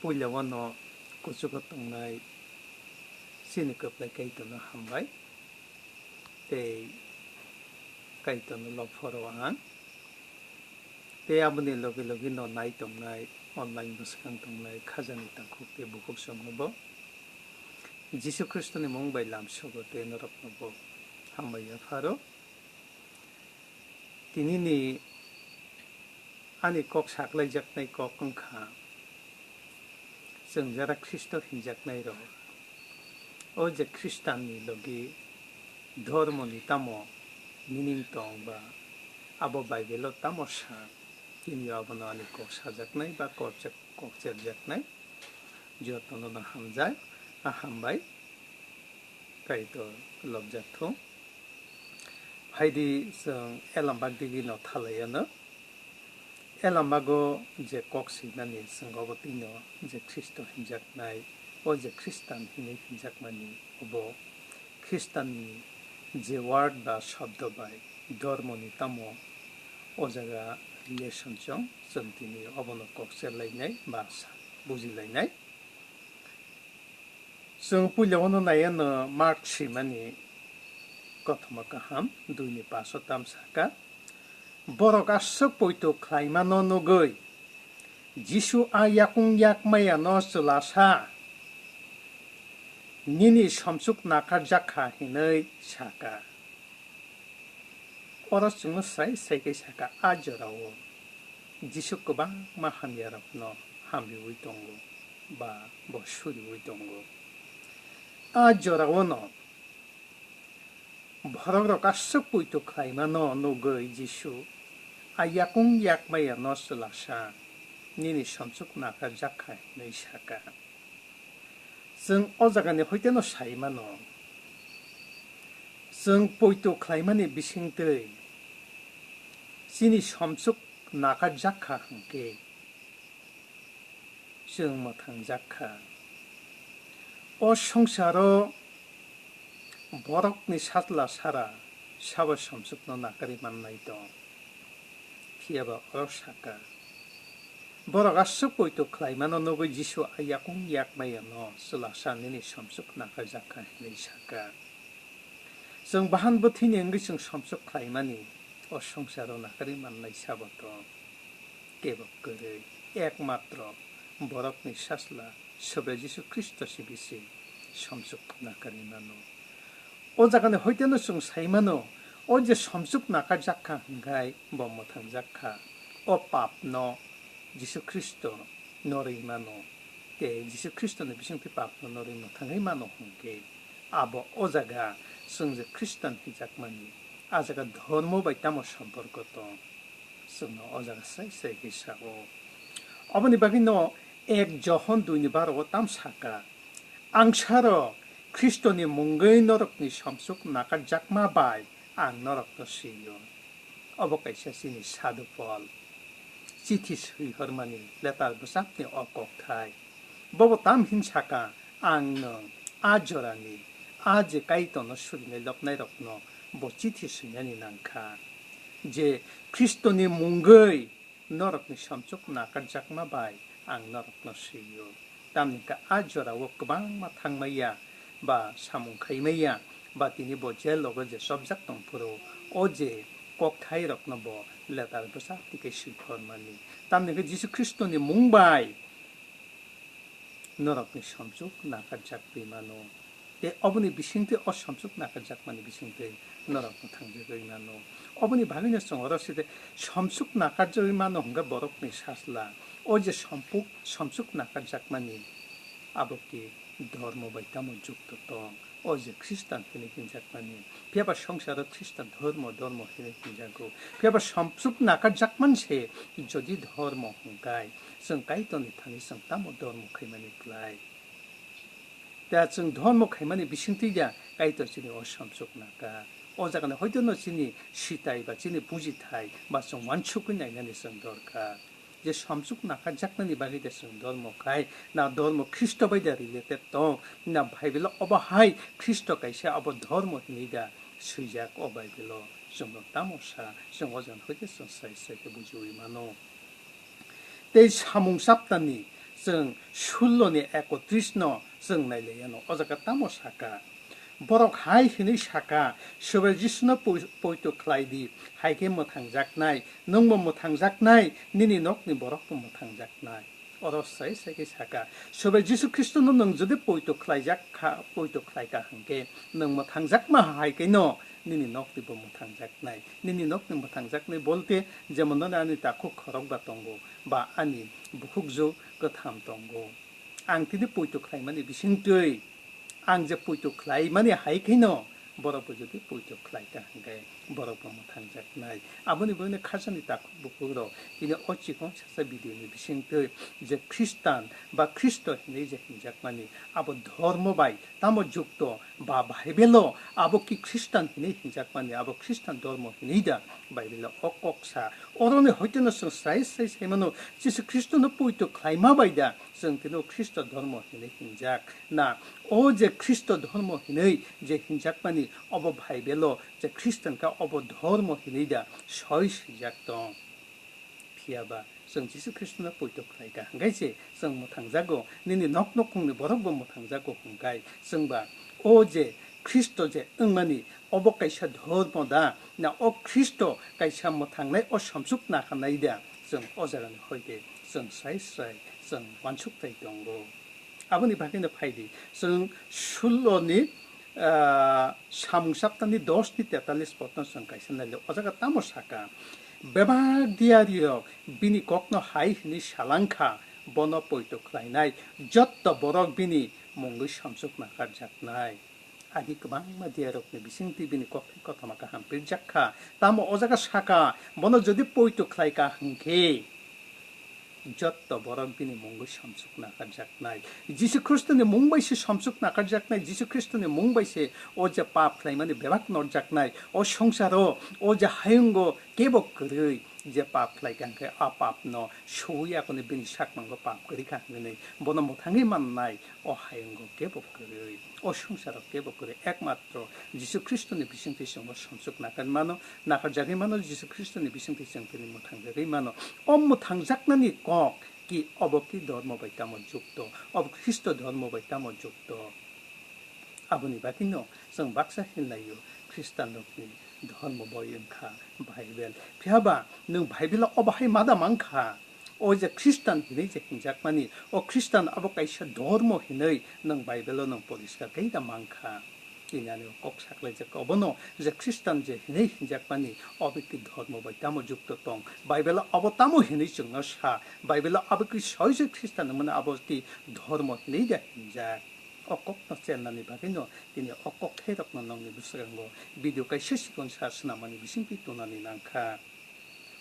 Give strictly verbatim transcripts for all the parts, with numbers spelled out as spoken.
Puila o no kuchugo tongnai chini kwplai Kaitorno hambai tei Kaitorno lophoro ang. Tei aboni logi logi no nai tongnai, online bwskang tongnai khajani takhuk tei bukhuk chwngno bo Jisu Khristoni mung bai lamsogo tei norokno bo hambai yapharo. Tinini ani kok saklaijaknai kok wngkha, chwng jara Khristo hinjaknairok, o je Khristanni logi dhormoni tamo meaning tong ba abo Bible-o tamo sa, tini abono ani kok sajaknai ba kok chek-, kok cherjaknai. Jotono no hamjak, a hambai, Kaitor lobjak thung. Phaidi chwng elambak digi no thalai ano. Elambago je kok swinani chwng obo tino je Khristo hinjaknai, o je Khristan hinwi hinjakmani obo Khristanni je word ba shobdo bai dhormoni tamo o jaga relation chong, chwng tini obono kok cherlainai ba sa-, bujilainai. Chwng puila o no nai ano Mark swimani kothoma kaham dui ni paso tam saka, "Borok aswk poito khlaimano nugwi Jisu a yakung yakmaya no chwla sa, 'Nini somsuk nakarjak kha,' hinwi saka." Oro chwngno sai sai khe saka, a jorao Jisu kwbangma hamyarokno hamriwi tongo ba bo suriwi tongo. A jorao no borok rok aswk poito khlaimano nugwi Jisu a yakung yakmaya no chwla sa, "Nini somsuk nakarjak kha," hinwi saka. Chwng o jagani hoiteno sai mano, chwng poito khlaimani bisingtwi chini somsuk nakarjak kha hwnkhe, chwng mwthangjak kha. O swngcharo borokni sajla sara sabo somsukno nakarwi mannai tong. Phiya ba oro saka, borok aswk poito khlaimano nugwi Jisu a yakung yakmaya no chwla sa, "Nini somsuk nakarjak kha," hinwi saka. Chwng bahan bwthwini wngwi chwng somsuk khlaimani o swngcharo nakarwi mannai sabo tong. Kebo kwrwi, ekmatro borokni sajla Subrai Jisu Khristo se bisi somsuk nakarwi mano. O jagani hoiteno chwng sai mano, o je somsuk nakarjak kha hwnkhe bo mwthangjak kha. O papno Jisu Khristo norwi mano, tei Jisu Khristoni bisingtwi papno norwi mwthangwi mano hwnkhe, abo o jaga chwng je Khristan hijakmani, a jaga dhormo bai tamo somporko tong? Chwngno o jaga srai srai khe sao. Oboni bagwino ek Johon dui ni baro o tam saka, "Ang saro Khristoni mungwi norokni somsuk nakarjakma bai ang norokno swi-o." Obo kaisa chini Sadhu Pol chithi swihormani letter bwsakni o kokthai. Bobo tam hin saka, "Ang nwng a jorani, a je Kaitorno surinai loknairokno bo chithi swinani nangkha, je Khristoni mungwi norokni somsuk nakarjakma bai ang norokno swi-o." Tamni hwnkhe a jorao kwbangma thangmaya ba samung khaimaya ba tini bo jail logo je chopjak tongphuru, o je kokthairokno bo letter bwsa tike swikhormani. Tamni hwnkhe Jisu Khristoni mung bai norokni somsuk nakarjakwi mano. Tei oboni bisingtwi o somsuk nakarjakmani bisingtwi norokno thangjagwi mano. Oboni bagwino chwng oro side somsuk nakarjagwi mano hwnkhe borokni sajla. O je sompuk-, somsuk nakarjakmani abo ki dhormo bai tamo jukto tong? O je Khristan hinwi hinjakmani, phiyaba swngcharo Khristan dhormo, dhormo hinwi hinjago. Phiyaba somsuk nakarjakman se jodi dhormo hwnkhe, chwng Kaitorni thani chwng tamo dhormo khaimani klai? Da chwng dhormo khaimani bisingtwi da Kaitor chini o somsuk nakar? O jagani hoitono chini sitai ba chini bujithai ba chwng uansukwi nainani chwng dorkar. Je somsuk nakarjaknani bagwi da chwng dormo khai, na dormo Khristo bai da related tong, na Bible obo hai Khristo kaisa abo dhormo hinwi da swijak o Bible o? Chwngno tamo sa, chwng o jagani hoite chwng sai sai khe bujiwi mano. Tei samung chaptani Chwng sullo ni ekotris no chwng nailaiyano, o jaga tamo saka? Borok hai hinwi saka, "Sobe Jisuno poi-, poito khlai di, hai khe mwthangjaknai, nwngbo mwthangjaknai, nini nokni borokbo mwthangjaknai." Oro sai sai khe saka, "Sobe Jisu Khristono nwng jodi poito khlaijak kha, poito khlai ka hwnkhe, nwng mwthangjakma hai khe no nini nokni bo mwthangjaknai." Nini nokni mwthangjaknai bolte jemon ani takhuk khorokba tongo, ba ani bukhukjwk kwtham tongo. Ang tini poito khlaimani bisingtwi, ang je poito khlaimani hai kheno borokbo jodi poito khlai ka hwnkhe borokbo mwthangjaknai. Aboni bagwino khajani takhuk bukhukrok tini o chikon sasa video ni bisingtwi je Khristan ba Khristo hinwi je hinjakmani, abo dhormo bai tamo jukto ba Bible-o abo ki Khristan hinwi hinjakmani, abo Khristan dhormo hinwi da Bible-o o kok sa. Oroni hoiteno chwng sai sai saimano, Jisu Khristono poito khlaima bai da chwng tino Khristo dhormo hinwi hinjak. Na, o je Khristo dhormo hinwi je hinjakmani, obo Bible-o je Khristan kha obo dhormo hinwi da soi swijak tong. Phiya ba chwng Jisu Khristono poito khlai ka hwnkhe se chwng mwthangjago, nini nok nokhungni borokbo mwthangjago hwnkhe chwng ba o je Khristo je wngmani obo kaisa dhormo da, na o Khristo kaisa mwthangnai o samsuk nakarnai da, chwng o jagani hoite chwng sai sai chwng uansuk tai tongo. Aboni bagwino phaidi, chwng sullo ni, ah, samung saptani dos ni tetalis potno chwng kaisa naidi. O jaga tamo saka, "Bebak diarirok bini kokno hai hwnwi salangkha, bono poito khlainai jotto borok bini mungwi samsuk nakarjaknai." Agi kwbangma diarokni bisingtwi bini koktwi kothoma kaham pirjak kha. Tamo o jaga saka, bono jodi poito khlai ka hwnkhe, jotto borok bini mungwi samsuk nakarjaknai. Jisu Khristoni mung bai se samsuk nakarjaknai, Jisu Khristoni mung bai se o je pap khlaimani bebak norjaknai. O songsaro, o je hayungo kebo kwrwi je pap khlai ka hwnkhe, a papno suwi akoni bini sakmango pap kwrwi kha hwnwi bono mwthangwi mannai. O hayungo kebo kwrwi, o songsaro kebo kwrwi, ekmatro Jisu Khristoni bisingtwi chwngno samsuk nakarwi mano, nakarjagwi mano, Jisu Khristoni bisingtwi chwng tini mwthangjagwi mano. O mwthangjaknani kok ki obo ki dhormo bai tamo jukto, obo Khristo dhormo bai tamo jukto? Aboni bagwino chwng baksa hinlaio, Khristanrokni dhormo boi wngkha Bible. Phiya ba nwng Bible-o obo hai ma da mankha? O je Khristan hinwi je hinjakmani, o Khristan abo kaisa dhormo hinwi nwng Bible-o nwng poriskar khe da mankha. Tini ani kok saklaijak obono je Khristan je hinwi hinjakmani, obo ki dhormo bai tamo jukto tong? Bible-o abo tamo hinwi chwngno sa? Bible-o abo ki soi se Khristan wngmani, abo ki dhormo hinwi da hinjak? O kokno chennani bagwino tini o kok khairokno nongni bwskango video kaisa sikon sa swnamani bisingtwi tonani nangkha.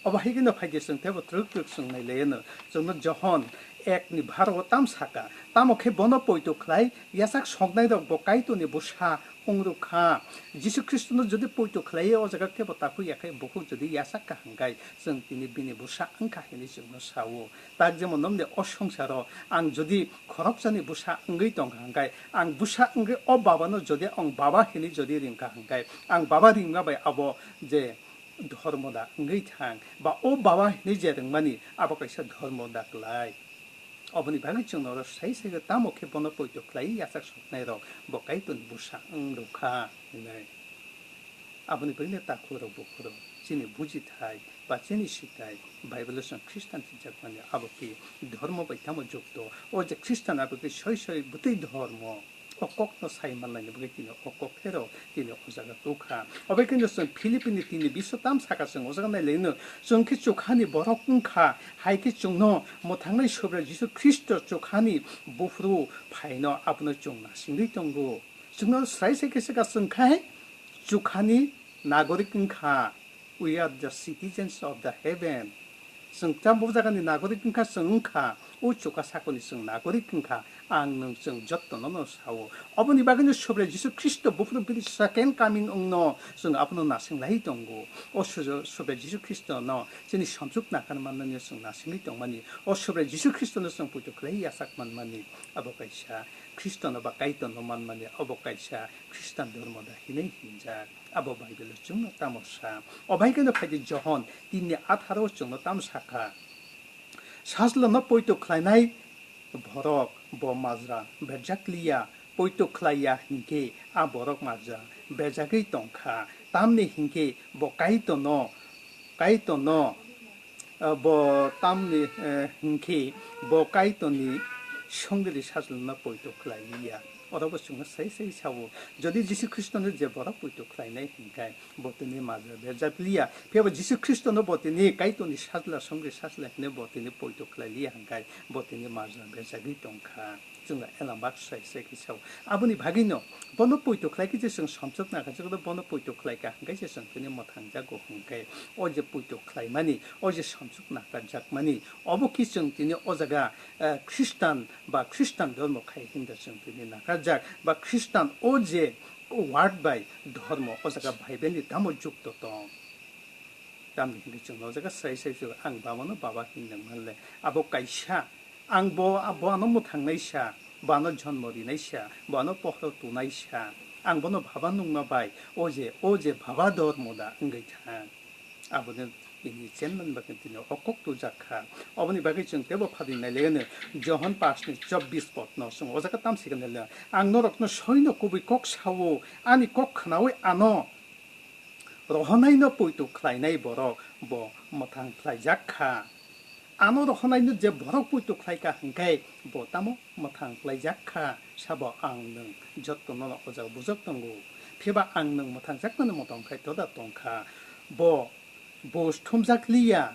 Obo hai kheno phaidi chwng teibo twrwk twrwk chwng nailaiyano. Chwngno Johon ek ni baro o tam saka, tamo khe bono poito khlai yachak soknairok bo Kaitorni bwsa wng rwkha. Jisu Khristono jodi poito khlaiwi o jaga kebo takhuk ya khe bukhuk jodi yachak kha hwnkhe chwng tini bini bwsa wngkha hinwi chwngno sao. Tak jemon nokni o songsaro ang jodi khoroksani bwsa wngwi tongkha hwnkhe, ang bwsa wngwi o babano jodi ang baba hinwi jodi ringkha hwnkhe, ang baba ringma bai abo je dhormo da wngwi thang, ba o baba hinwi je ringmani abo kaisa dhormo da klai. Oboni bagwi chwng norok sai sai tamo khe bono poito khlai yachak soknairok bo Kaitorni bwsa wng rwkha hinwi. Aboni bagwino takhukrok bukhukrok chini bujithai ba chini sitai Bible-o chwng Khristan sinjakmani abo ki dhormo bai tamo jukto? O je Khristan abo ki soi soi bwtwi dhormo. O kokno sai manlaini bagwi tini o kok phero tini o jaga tukha. Obai kheno chwng Philipini tini biso tam saka chwng o jaga nailaino, chwng khe chukhani borok wngkha, hai khe chwngno mwthangnai Subrai Jisu Khristo chukhani buphuru phaino abono chwng nasingwi tongo. Chwngno sai sai khe swkha chwng khai chukhani nagorik wngkha. We are the citizens of the heaven. Chwng tamo jagani nagorik wngkha, chwng wngkha o chukha sakoni chwng nagorik wngkha. Ang nwng chwng jottono no sao. Oboni bagwino Subrai Jisu Khristo buphuru bini second coming wngno chwng abono nasinglai tongo. O Sujo-, Subrai Jisu Khristono chini somsuk nakarmani chwng nasingwi tongmani. O Subrai Jisu Khristono chwng poito khlai yachak manmani. Abo kaisa Khristono ba Kaitorno manmani. Abo kaisa Khristan dhormo da hinwi hinjak. Abo Bible-o chwngno tamo sa? Obai kheno phaidi Johon tinni atharo chwngno tamo sakha? Sajlano poito khlainai Borok bo majra berjak liya, poito khlai ya hinkhe a borok majra berjagwi tong kha. Tamni hinkhe bo Kaitorno, Kaitorno, eh, bo tamni, eh, hinkhe bo Kaitorni songri sajlano poito khlai liya. Oro bo chwngno sai sai sao, jodi Jisu Khristono je borok poito khlainai hinkhe bo tini majra berjak liya. Phiya bo Jisu Khristono bo tini Kaitorni sajla songri sajla hinwi bo tini poito khlai liya hinkhe bo tini majra berjagwi tong kha. Chwngno elambak sai sai khe sao. Aboni bagwino bono poito khlai khe je chwng somsok nangkha, chwngno bono poito khlai kha hinkhe se chwng tini mwthangjago hinkhe o je poito khlaimani, o je somsok nangkha jakmani, obo khe chwng tini o jaga, eh, Khristan ba Khristan dhormo khai hinda chwng tini nakarjak ba Khristan o je word bai dhormo o jaga Bible ni tamo jukto tong. Tamni hwnwi chwng o jaga sai sai se ang baba no baba hinwi nang manle. Abo kaisa ang bo, bo ano mwthang naisa, bo ano jonmo ri naisa, bo ano pohor tu naisa. Ang bono baba nungma bai o je, o je baba dhormo da wngwi thang. Aboni tini chenman bagwi tini o kok tujak kha. Oboni bagwi chwng tebo phadi nailaino Johon pash ni chobbish pod no chwng o jaga tamsi khe nailai. Ang norokno soino kubui kok sao, ani kok khnaui ano rohonaino poito khlainai borok bo mwthang khlaijak kha. Ano rohonaino je borok poito khlai kha hinkhe bo tamo mwthang khlaijak kha, sabo ang nwng jotto nono o jaga bujak tongo. Phiba ang nwng mwthangjakmani motom khai toda tong kha. Bo buj thumjak liya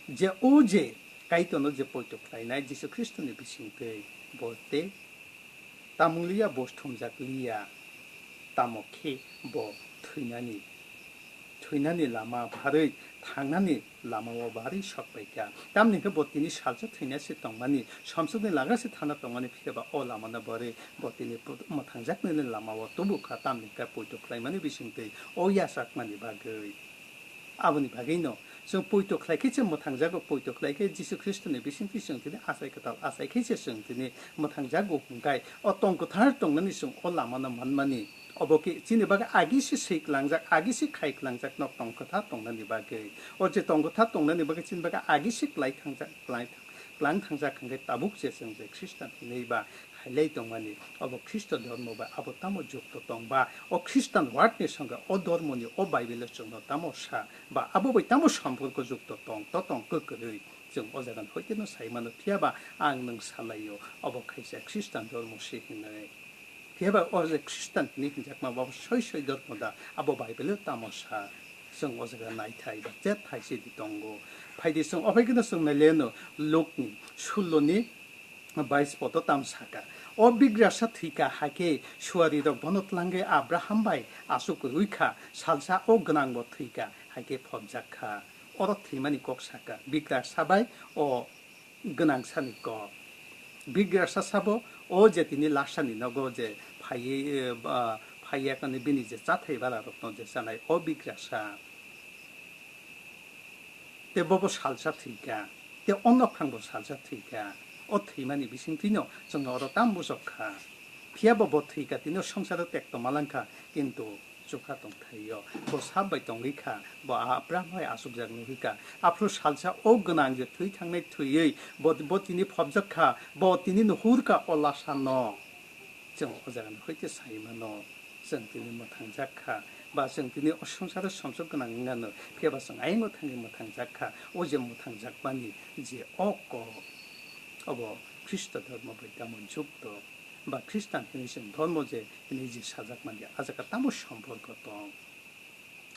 je o je Kaitorno je poito khlainai Jisu Khristoni bisingtwi bo tei tamung liya, buj thumjak liya, tamo khe bo thwinani, thwinani lama barwi thangnani lama-o barwi sok pai kha. Tamni hwnkhe bo tini salsa thwina se tongmani, somsokni laga se thana tongmani, phiya ba o lamano barwi bo tini mwthangjaknani lama-o tubu kha, tamni hwnkhe poito khlaimani bisingtwi o yachakmani bagwi. Aboni bagwino chwng poito khlai khe se mwthangjago, poito khlai khe Jisu Khristoni bisingtwi chwng tini achai kwtal achai khe se chwng tini mwthangjago hwnkhe o tong kwthar tongnani chwng o lamano manmani. Obo khe chini bagwi agi se swi klangjak, agi se khai klangjak nok tong kwthar tongnani bagwi. O je tong kwthar tongnani bagwi chini bagwi agi se klai thangjak, klai, klang thangjak hwnkhe tabuk se chwng je Khristan hinwi ba hailai tongmani, obo Khristo dhormo bai abo tamo jukto tong ba, o Khristan word ni songkhe o dhormo ni o Bible o chwngno tamo sa ba, abo bai tamo somporko jukto tong, to tong kwkwrwi chwng o jaga ni hoite no sai mano, phiya ba ang nwng salai o, obo khaisa Khristan dhormo se hinwi. Phiya ba o je Khristan hinwi hinjakma bo soi soi dhormo da, abo Bible o tamo sa, chwng o jaga naithai ba chet thai se di tongo. Phaidi chwng o phaikhe no chwng naileno Luk ni sullo ni bais podo tam saka. O bigrasa thwikha, haikhe suarirok bono tlangwi Abraham bai aswk rwikha, salsa o gwnangbo thwikha, haikhe phobjak kha. Oro thwimani kok saka, bigrasa bai o gwnangsani kok. Bigrasa sabo o je tini lasani nogo je phaiwi, eh, ba, phaiya kani bini je chathai balarokno je chanai o bigrasa. Te bobo salsa thwikha, te o nokhangbo salsa thwikha, o thwimani bisingtwino chwngno oro tam bujok kha. Phiya bo bo thwikha, tino songsaro tekto malangkha, kintu chukha tongthaio. Bo sap bai tongwi kha, bo Abraham hai asukjak nugwi kha. Aphuru salsa o gwnang je thwi thangnai thwiwi bo, bo tini phobjak kha, bo tini nuhur kha o lasano. Chwng o jaga ni hoite sai mano, chwng tini mwthangjak kha, ba chwng tini o swngcharo somsok gwnang wngano, phiya ba chwng ayang o thangwi mwthangjak kha. O je mwthangjak mani je o kok, obo Khristo dhormo bai tamo jukto, ba Khristan hinwi chwng dhormo je hinwi je sajak mani, a jaga tamo somporko tong?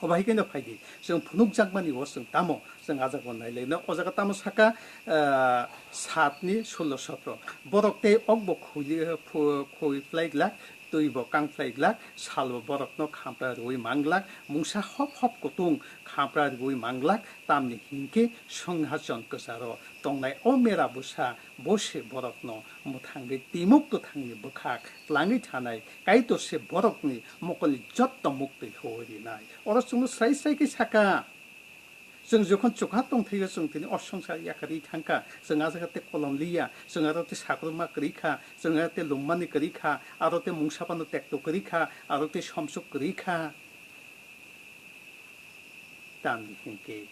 Obo hai khe no phai di, chwng phunukjakmani o chwng tamo, chwng a jaga o nai lai no. O jaga tamo saka, ah, saat ni sullo sotro. Borok tei okbo khuli, phu-, khoi phlai glak, twi bo kang phlai glak, sal bo borok no khampra rwui mang glak, mungsa hop hop kutung khampra rwui mang glak, tamni hinkhe songhason kwcharo tongnai o mera bwsa bo se borokno mwthangwi twi muk kwthangni bwkhak tlangwi thanai, Kaitor se borokni mokolni jotto muktwi huwi rinai. Oro chwngno srai srai khe saka, chwng jokhon chukha tongthaio, chwng tini o swngchar yakarwi thangkha, chwng a jaga tei kolom liya, chwng aro tei sakruma kwrwi kha, chwng aro tei lummani kwrwi kha, aro tei mungsa phano tekto kwrwi kha, aro tei somsok kwrwi kha. Tamni hinkhe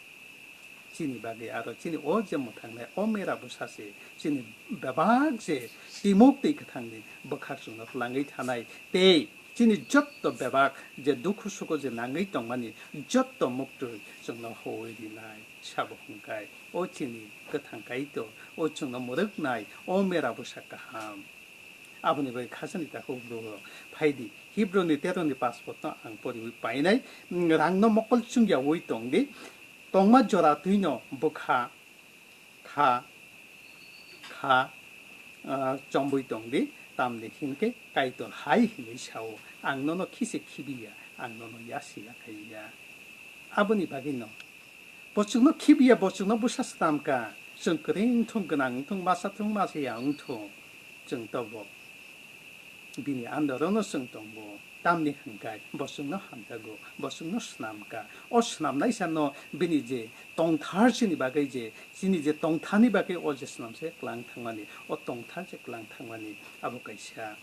Chini bagwi aro chini o je mwthangnai o mera bwsa se chini bebak je timok twi kwthangni bwkhak chwngno twlangwi thanai tei chini jotto bebak je dukhu sugo je nangwi tongmani jotto muktwi chwngno huwi rinai sabo hwnkhai o chini kwthang Kaitor o chwngno mwrwknai o mera bwsa kaham. Aboni bai khajani takhuk bwrwirok phaidi, Hibroni teroni paspotno ang poriwi painai, mm, rangno mokol chwngyawi tongdi, tongma jora twino bwkha kha kha, ah, chomwi tongdi, tamni hinkhe Kaitor hai hinwi sao, "Ang nono khise khibiya, ang nono yasi yakhaiya." Aboni bagwino Bo chwngno khibiya, bo chwngno bwsa swnamkha. Chwng kwrwi wngthung, gwnang wngthung, masa thung, masa ya wngthung, chwng tabuk bini under-o no chwng tongo. Tamni hwnkhai bo chwngno hamjago, bo chwngno swnamkha. O swnamnaisano bini je tongthar chini bagwi je, chini je tongthani bagwi o je swnamse kwlang thangmani, o tongthar je kwlang thangmani abo kaisa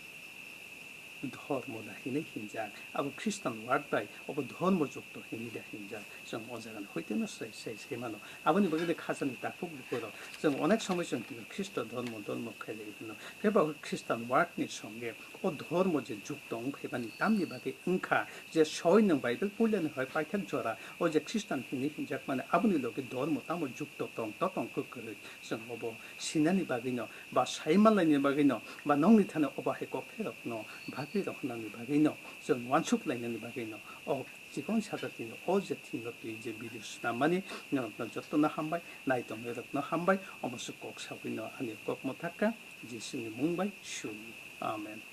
dhormo da hinwi hinjak, abo Christian word bai obo dhormo jukto hinwi da hinjak. Chwng o jaga no hoiteno sai, sai, sai mano. Aboni bagwi de khajani takhuk bukurok chwng onek somoi chwng kino Khristo dhormo, dhormo khailai hino. Phiya ba Christian word ni songe o dhormo je jukto wng phaimani tamni bagwi wngkha je soi nwng Bible puilani hoi paithak jora o je Christian hinwi hinjak mani aboni logi dhormo tamo jukto tong to tong kwrwi chwng obo sinani bagwino ba sai manlaini bagwino ba nokni thani obo hai kok pherokno bagwi rok hwnani bagwino chwng uansuk lainani bagwino o chikon sajak tini o je thino twi je video swnamani norokno jotono hambai, naitongnai rokno hambai, omo se kok sagwino ani kok mwthakka Jisuni mung bai sui. Amen.